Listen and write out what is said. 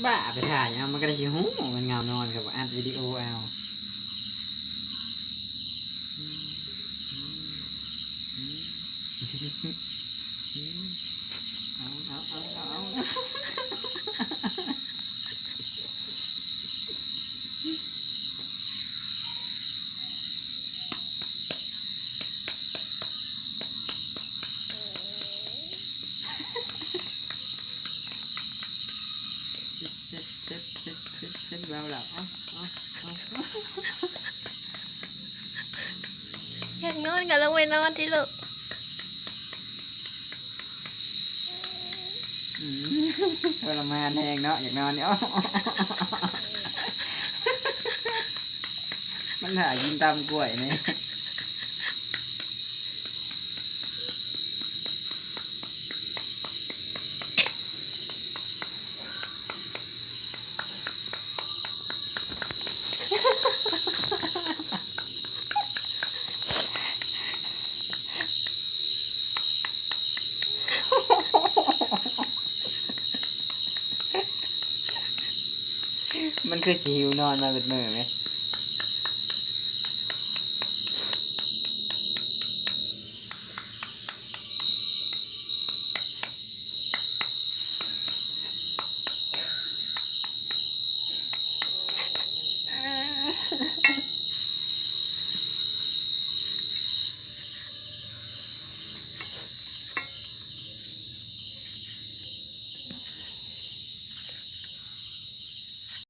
ບ້າ ໄປຖ່າຍເອົາ ມັນກໍໄດ້ຊິຮູ້ ມັນເຫງົານອນ ກໍບໍ່ອັດວິດີໂອເອົາ. ເອົາ ເອົາ ເອົາ ເອົາ ເອົາ. ເຊັດ ເຊັດ ເຊັດ ເຊັດ ເຊັດ ເອົາລະ ເອົາ ເອົາ ເອົາ. ຢາກນອນກໍລົງໄປນອນຕິລູກ. ອືມ ທໍລະມານແຮງເນາະ ຢາກນອນນີ້. ມັນຖ້າກິນຕຳກ້ວຍນີ້. ມັນຄືຊິຫິວນອນມາເບິດມື້ແມ.